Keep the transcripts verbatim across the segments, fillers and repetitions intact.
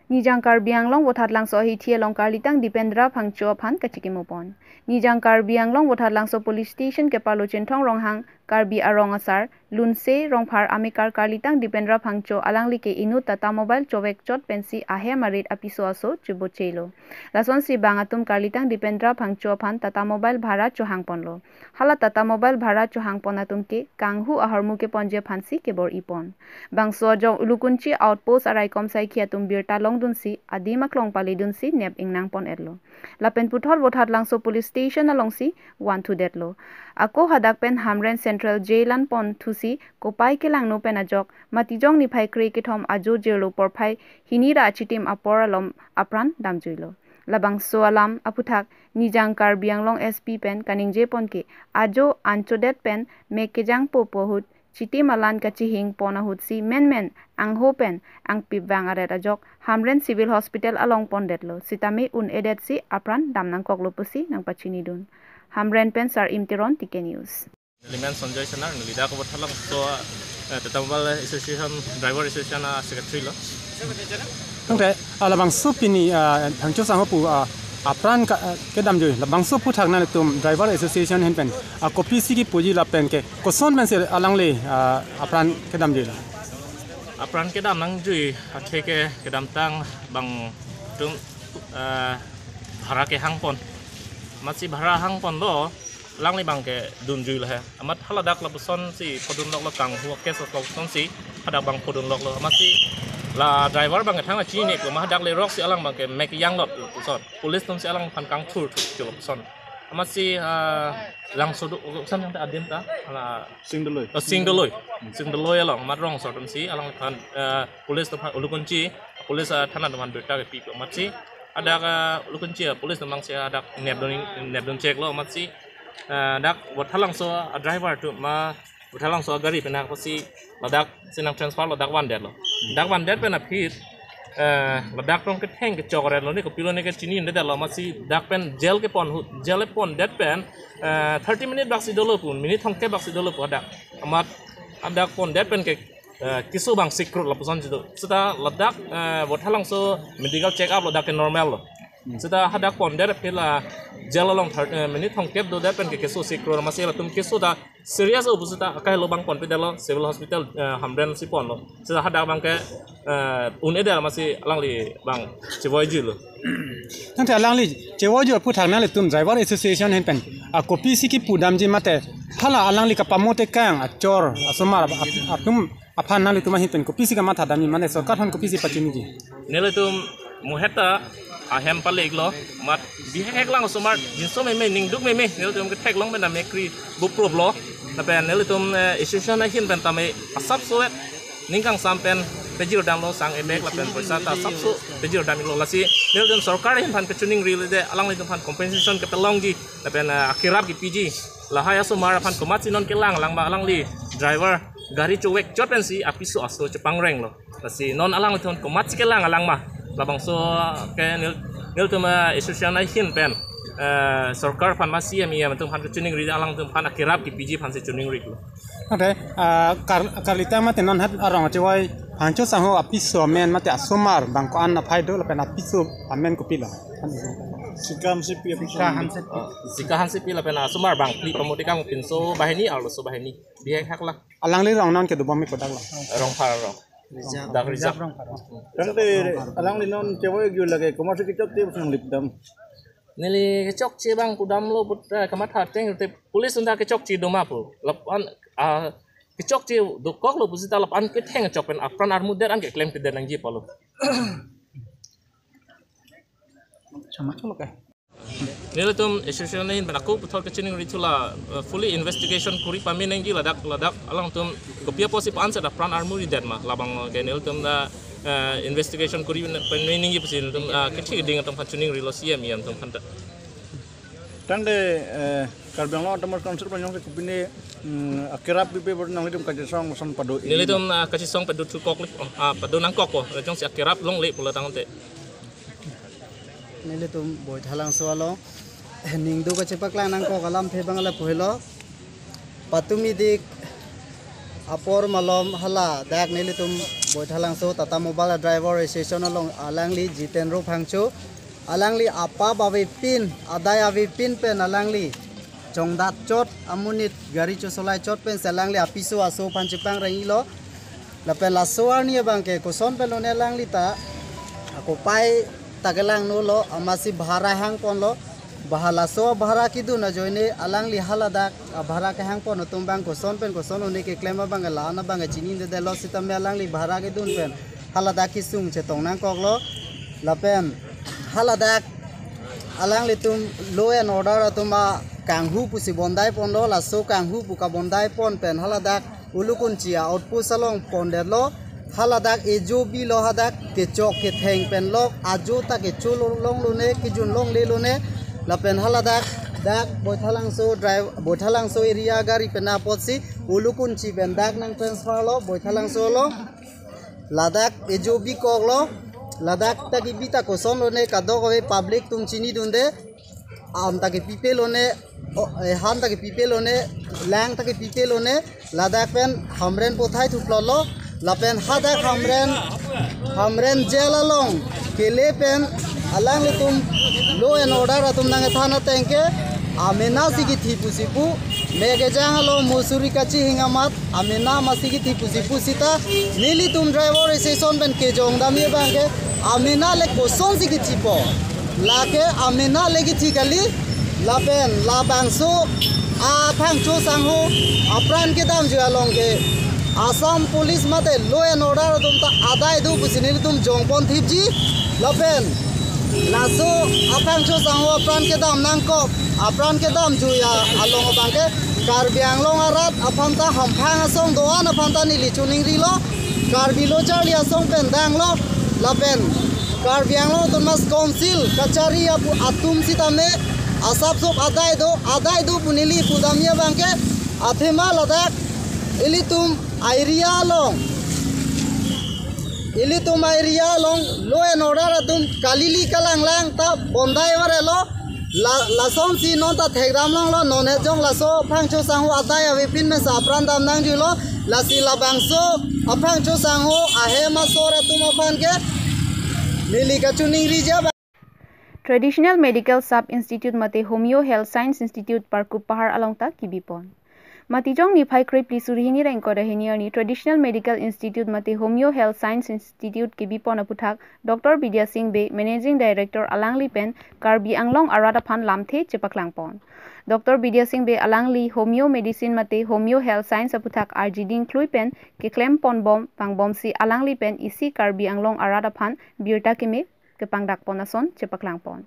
Nijang Karbi Anglong Vothatlangso ahithi along Karlitang Dipendra Phangcho aphan kachikimo pon. Nijang Karbi Anglong Vothatlangso Police Station keparlo Chinthong Ronghang Karbi Arong Asar, Lunse Rongphar amekar Karlitang Dipendra Phangcho alangli ke inut Tata Mobile chovek chot pensi ahem arit apiso aso chibochelo. Lasonsi bang atum Karlitang Dipendra Phangcho aphan Tata Mobile bhara chohang ponlo. Hala Tata Mobile bhara chohang pon atum ke kanghu ahormu keponji aphansi kebor-i pon. Bangso ajok Ulukunchi Outpost araikom saikhi atum birta longdunsi adim aklong paledunsi nep ingnang pon-etlo. Lapen puthot Vothatlangso Police Station alongsi van thudetlo. Ako hadak pen Hamren Central Jail an pon thusi kopai kelangno pen ajok Matijong niphai kre kethom ajo jirlo porphai hini ra achitim apor alom apran damjuilo. Labangso alam aphuthak Nijang Karbi Anglong S P pen kaningje pon ke ajo anchodet pen mek kejang popo ahut chitim alan kachihing pon ahutsi menmen angho pen angpip vang aret ajok Hamren Civil Hospital along pondetlo, sitame un-edetsi apran dam nangkoklo pusi nangpachinidun. Hamren pen Sar-im Teron, T K News. Neli men Sanjoy Senar, neli dak Vothatlangso, eh, Tata Mobile Association, Driver Association, ah, Secretary lo. Tangte, ah, labangso pini, ah, Phangcho sangho pu, ah, apran ka, ah, kedamjui. Labangso aphuthak nanglitum Driver Association ahin pen, ah, kopisi kipuji lapen ke koson pensi alangli, ah, apran kedamjui lo? Apran kedam nangjui athe ke kedamtang bang atum, ah, bhara kehang pon. Amatsi bhara hang ponlo, alangli bang ke dunjui lo he. Amat haladak lapusonsi phodunloklo, kanghu akes lapusonsi hadak bang phodunloklo. Amatsi la driver bang ke thang achinine pu ma hadak leroksi alang bang ke mek yanglot lapuson. Police atumsi alangphan kangthur thur chot lapuson. Amatsi, ah, Langsodo, koson yang ta adim ta, hala Singdoloi. Oh, Singdoloi. Singdoloi along, amat rongso atumsi alangphan, ah, police atum aphan, Ulukunchi police, ah, thana atum aphan birta kepi amatsi hadak, ah, Ulukunchi, ah, police atum bangsi hadak nepdun, nepdun cheklo amatsi, ah, dak Vothatlangso, ah, driver atum ma Vothatlangso gari pen apotsi ladak si nang transfer lo, dak vandetlo. Dak vandet pen aphi, eh, ladak rong ketheng kechok aret lo, ne kopilo ne kechini inde detlo, amatsi dak pen jail kepon ahut, jail pondet pen, eh, thirty minute baksi dolo pu, minute thomkep baksi dolo pu hadak. Amat hadak pondet pen ke, eh, keso bang sikrut lapuson jitu. Seta ladak, eh, Vothatlangso medical check up lo, dak ke normal lo. Seta hadak pondet aphi la jail along thir-, eh, minute thomkep dodet pen ke keso sikrut, amatsi latum keso ta serious o pu seta akai lo bang ponpedetlo, Civil Hospital, eh, Hamren si ponlo. Seta hadak bang ke, eh, un-edet amatsi alangli bang chevoijuilo. Tangte alangli chevoiju aphuthak nanglitum Driver Association ahin pen, ah, kopisi kipudamji mate hala alangli kapamote kang achor asomar ap-, atum aphan nanglitum ahin pen kopisi kamathadamji mane sorkar aphan kopisi pachiniji? Nelitum muheta ahem pale-iklo, amat bihek lang osomar jinso meme, ningduk meme, nelitum ketheklong pen amekri buprop lo. Lapen nelitum, eh, association ahin pen tame asapso et ning kangsam pen pejirdamlo, sang emek lapen poisa ta asapso pejirdam-iklo, lasi nelitum sorkar ahin aphan kachiningri lede alanglitum aphan compensation kepalongji lapen, eh, akerap kepiji. Lahai asomar aphan komatsi non kelang alang ma, alangli driver gari chovek chot pensi apiso aso chepangrenglo. Lasi non alanglitum komatsi kelang alang ma. Labangso ke nel-, nelitum, eh, association ahin pen, eh, sorkar aphan ma C M, E M atum aphan kachiningri, alangtum aphan akerap kepiji aphansi chiningrilo. Oke, ah, kar-, Karlitang mate non hat arong chevoi Phangcho sangho apiso amen mate asomar bang ko-an aphai do lapen apiso amen kopilo? Sika Hansepi apiso. Sika Hansepi. Ah, Sika Hansepi lapen asomar bangphli, pamote kang pinso banghini arloso banghini. Bihek hak la. Alangli rong non kedo bom mi kodak la? Rongphar arong. Dak Rizak. Tangte alangli non chevoi-ikji lake komatsi kechokche pu nanglipdam? Neli kechokche bang kudamlo put, eh, kamatha ateng te police unta kechokche do ma pu. Lapan, ah, kechokche dokoklo pu seta lapan ketheng chok pen apran armudet an keklempedet nangji pulo. Sama cholo ke. Nelitum association ahin pen ako puthot kachiningri thu la, eh, fully investigation kuri pame nangji ladak, ladak alangtum kopi apotsi pa-anset apran armuridet ma, labang ke nelitum ta, eh, investigation kuri pame nangji pusi nelitum, eh, kethi keding atum aphan chiningrilo, C M, E M atum aphan ta. Tangte, eh, Karbi Anglong Autonomous Council aphan jongsi kopine, mm, akerap pipe apot nanglitum kachesong koson pado-i? Nelitum, ah, kachesong pado thukoklo, oh, ah, pado nangkokpo, jongsi akerap longle pulo tangte. Nelitum Vothatlangso along ningduk kachepaklang nangkok alam aphi bang lapu helo. Patumi dik apor malom hala dak nelitum Boithalangso Tata Mobile Driver Association along alangli Jiten Ro Phangcho, alangli apap avepin, adai avepin pen alangli chongdat chot amonit gari chosolai chot pensi alangli apiso aso aphan chepangreng-ilo. Lapen laso arni abangke koson pen lone alangli ta akopai ta kelang nolo, amatsi bhara hangponlo. Bhara, laso bhara kedun ajoine alangli haladak abhara kehangpon atum abang koson pen koson lone keklem abang la-an abang chinidedetlo, sitame alangli bhara kedun pen haladak kesung chetong nangkoklo. Lapen haladak alanglitum law and order atum akanghu pusi bondaiponlo, laso kanghu pu kabondaipon pen haladak Ulukunchi a-outpost along pondetlo. Haladak ejo bilo, hadak kechok ketheng pen lok ajo ta kecho lo-, longlone, kejun longlelone. Lapen haladak dak Boithalangso drive, Boithalangso area gari pen apotsi Ulukunchi pen dak nang transfer lo Boithalangso along. Ladak ejo bikoklo, ladak ta kebi ta koson lone kadokave public atum chinidunde. Am ta kepipe lone, o, eh, han ta kepipe lone, lang ta kepipe lone, ladak pen Hamren Pothai thuplotlo, lapen hadak Hamren, Hamren jail along kele pen alanglitum law and order atum nangkethan ateng ke, amena si kithi pusi pu, me kejang along musuri kachihing amat, amena masi kithi pusi pu sita, nelitum driver association pen kejong damji abangke, amena le kosonsi kithipo. Lake amena le kithi kali, lapen labangso aphangcho sangho apran kedamjui along ke Assam Police mate law and order atum ta adai do pusi nelitum jongpon thipji, lapen laso aphangcho sangho apran kedam nangkok, apran kedamjui along abangke Karbi Anglong arat aphan ta hamphang asong do-an aphan ta neli choningrilo, Karbi lo charli asong pen danglo, lapen Karbi Anglong Autonomous Council kachari apu atum sitame asapsop adai do, adai do pu neli pudamji abangke athema ladak ilitum area along, ilitum area along law and order atum kalili kalanglang ta bondai varelo. La, lasonsi non ta thekdam longlo, non ejong laso aphangcho sangho adai avepin mesa apran dam nangjuilo, lasi labangso aphangcho sangho ahem asor atum aphan ke neli kachoningriji abang. Traditional Medical Sub Institute mate Homeo Health Science Institute Parkup Pahar along ta kibipon. Matijong niphai krepli suri hini ra ingkoi ra hini arni Traditional Medical Institute mate Homeo Health Science Institute kibipon aputhak Doctor Bidya Singh Bey, Managing Director alangli pen Karbi Anglong arat aphan lamthe chepaklangpon. Doctor Bidya Singh Bey alangli Homeo Medicine mate Homeo Health Science aputhak arjiding klui pen keklempon bom pangbomsi alangli pen isi Karbi Anglong arat aphan birta keme kepangdakpon ason chepaklangpon.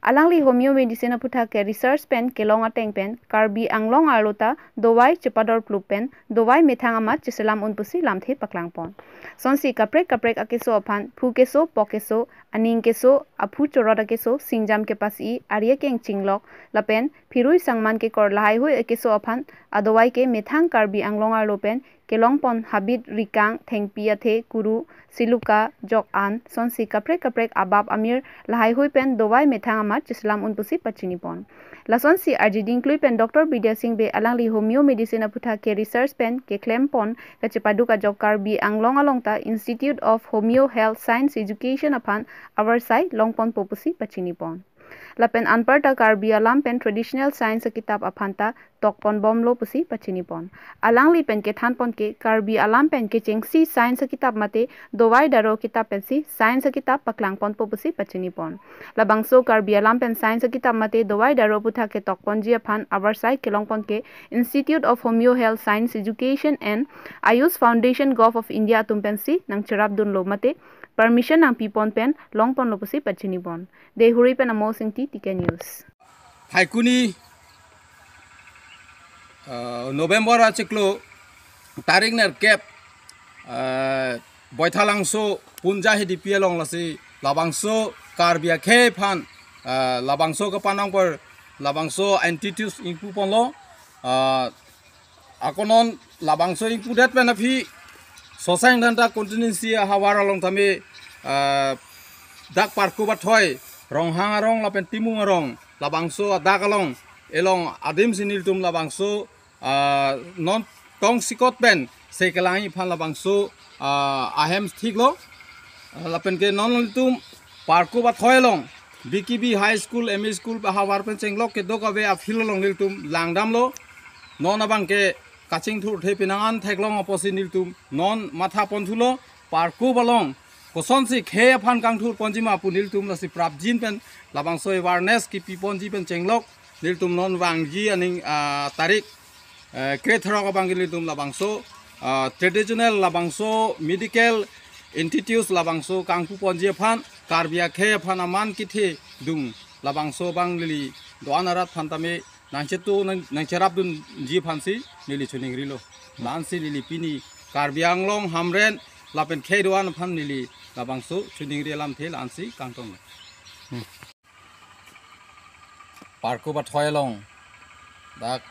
Alangli Homeo Medicine aputhak ke research pen kelong ateng pen Karbi Anglong arlo ta dovai chepador plup pen dovai methang amat cheselam un pusi lamthe paklangpon. Sonsi kaprek kaprek akeso aphan, phu keso, pok keso, aning keso, aphu chorot akeso, singjam kepasi, ari akeng chinglok, lapen phirui sangman kekor lahaihui akeso aphan adovai ke methang Karbi Anglong arlo pen kelongpon habit rikang, thengpi athe, kuru, siluka, jok an, sonsi kaprek kaprek abap amir lahaihui pen dovai methang amat cheselam un pusi pachinipon. Lasonsi arjiding klui pen Doctor Bidya Singh Bey alangli Homeo Medicine aputhak ke research pen keklempon kachepaduk ajok Karbi Anglong along ta Institute of Homeo Health Science Education aphan avarsai longponpo pusi pachinipon. Lapen anparta Karbi alam pen traditional science akitap aphan ta tokpon bomlo pusi pachinipon. Alangli pen kethanpon ke Karbi alam pen kechengsi science akitap mate dovai daro akitap pensi science akitap paklangponpo pusi pachinipon. Labangso Karbi alam pen science akitap mate dovai daro aputhak ketokponji aphan avarsai kelongpon ke Institute of Homeo Health Science Education and Ayush Foundation Gov of India atum pensi nangcherapdunlo mate permission nangpipon pen longponlo pusi pachinipon. Deihori pen Amo Singti, T K News. Phaikuni, ah, November achiklo tarik nerkep, ah, Boithalangso Punja Hidipi along lasi labangso Karbi akhei aphan, ah, labangso kapanong por labangso entities ingpuponlo, ah, akonon labangso ingpudet pen aphi Sosain Dhenta constituency ahavar along tame, ah, dak Parkup athoi Ronghang arong lapen Timung arong labangso adak along elong adim si nelitum labangso, ah, non tongsekot pen se kelang-i aphan labangso, ah, ahem thiklo. Ah, lapen ke non nelitum Parko Bathoi along B K B High School, M E School ahavar pen chenglok kedo kave a-field along nelitum langdamlo. Non abang ke kachingthurthe pinangan theklong apotsi nelitum non matha ponthulo. Parko along kosonsi khei aphan kangthur ponji ma pu nelitum lasi prapjin pen labangso awareness kipi ponji pen chenglok nelitum non vangji aning, ah, tarik, eh, krethrok abang ke nelitum labangso, ah, traditional labangso medical institute labangso kangpu ponji aphan Karbi akhei aphan aman kethedung labangso abang neli do-an arat aphan tame nangchetu nang, nangcherapdunji aphansi neli choningrilo. La-ansi neli pini Karbi Anglong Hamren lapen khei do-an aphan neli labangso choningri alamthe la-ansi kangtong. Parko Bathoi along dak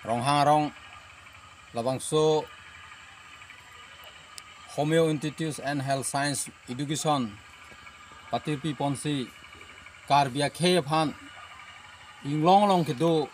Ronghang arong labangso Homeo Institute and Health Science Education patirpi ponsi Karbi akhei aphan inglong along kedo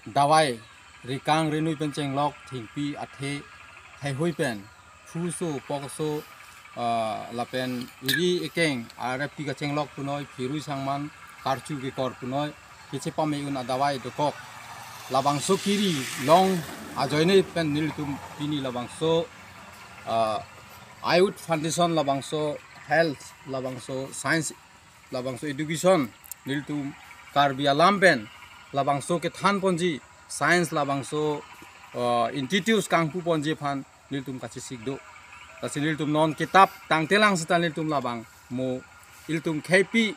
dawai rikang rinui pen chenglok thengpi athe heihui pen phuso pokso, ah, lapen iri ekeng areppi kachenglok punoi, phirui sangman, karchu kekor punoi, kechepame-un adawai dokok labangso kiri long ajoine pen nelitum pini labangso, ah, Ayush Foundation labangso health labangso science labangso education nelitum Karbi alam pen labangso kethan ponji science labangso, uh, institute kangpu ponji aphan nelitum kachesik do. Lasi nelitum non kitap tangtelang seta nelitum labang mo ilitum kheipi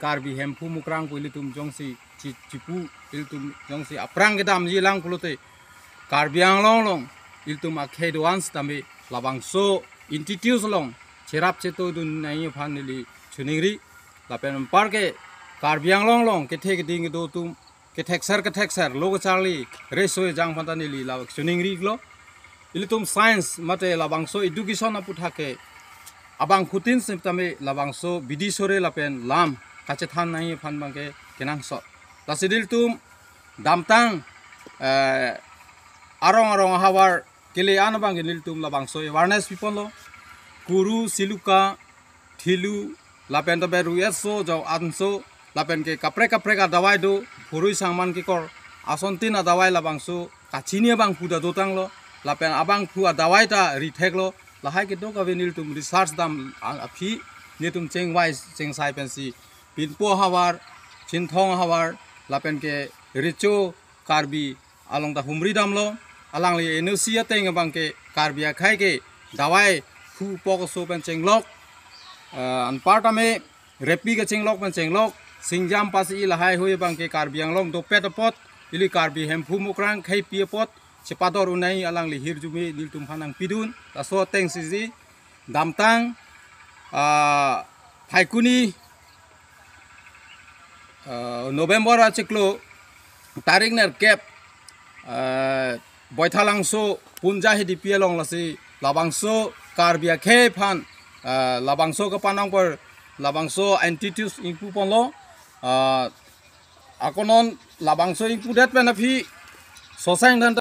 Karbi Hemphu Mukrang pu ilitum jongsi chi-, chipu ilitum jongsi aphrang kedamji lang pulote Karbi Anglong along ilitum akhei do-an sitame labangso institute along cherap chetodun nangji aphan neli choningri. Lapen anparke Karbi Anglong along kethe keding kedo atum kethekser kethekser lo kacharli reso ejang aphan ta neli la choningri lo. Ilitum science mate labangso education aputhak ke abangphutin sitame labangso bidi sore lapen lam kachethan nangji aphan abangke kenangsot. Lasi nelitum damtang, eh, arong arong ahavar kele-an abangke nelitum labangso awareness piponlo. Kuru, siluka, thilu, lapen tobe ru-etso, jo-anso, lapen ke kaprek kaprek adawai do, phurui sangman kekor asontin adawai labangso kachini abangphu ta dotanglo, lapen abangphu adawai ta ritheklo, lahai kedo kave nelitum research dam a-, aphi, nelitum chengvai chengsai pensi Pinpo ahavar, Chinthong ahavar, lapen ke Recho Karbi along ta humri damlo, alangli N O C ateng abangke Karbi akhei ke dawai phu pokso pen chenglok, eh, anparta me repi kachenglok pen chenglok, singjam pasi lahai hui abangke Karbi Anglong dopet apot, ili Karbi Hemphu Mukrang kheipi apot chepador-un nangji alangli hirjume nelitum aphan nangpidun, laso ateng siji damtang, ah, Phaikuni, ah, November achiklo tarik nerkep, ah, Boithalangso Punja Hidipi along lasi labangso Karbi akhei aphan, ah, labangso kapanong por labangso institute ingpu ponlo, ah, ako non labangso ingpudet pen aphi sosang dan